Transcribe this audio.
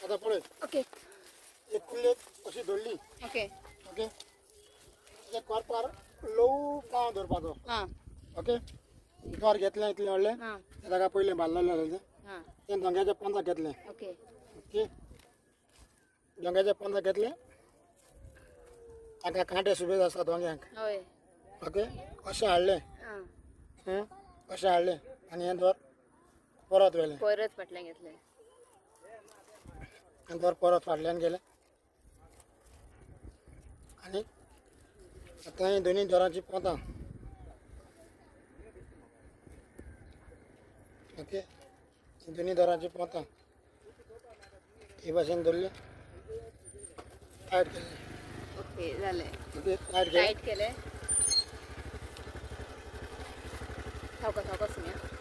आतां पळय. ओके. एक कुल्लेक अशी धरली. ओके. ओके, तेच्या कोरपार ल्हव पांव धरपाचो. आं. ओके, दोर घेतलें इतलें व्हडलें. आं. ताका पयलें बांदलेलें तें. आं. तें दोंग्याच्या पोंदाक घेतलें. ओके. ओके, दोंग्याच्या पोंदाक घेतलें. ताका कांटे सुबेज आसा दोंग्यांक. हय. ओके, अशें हाडलें. आं. अशें हाडलें आनी हें दोर परत व्हेलें. परत फाटल्यान घेतलें. आनी दोर परत फाटल्यान गेलें आनी आतां हीं दोनी दोरांची पोंतां. ओके, हीं दोनी दोरांची पोंतां ही भाशेन धरली, टायट केली. ओके, जालें. ओके, टायट केलें. टायट केलें. सावकाश सावकाश सुया.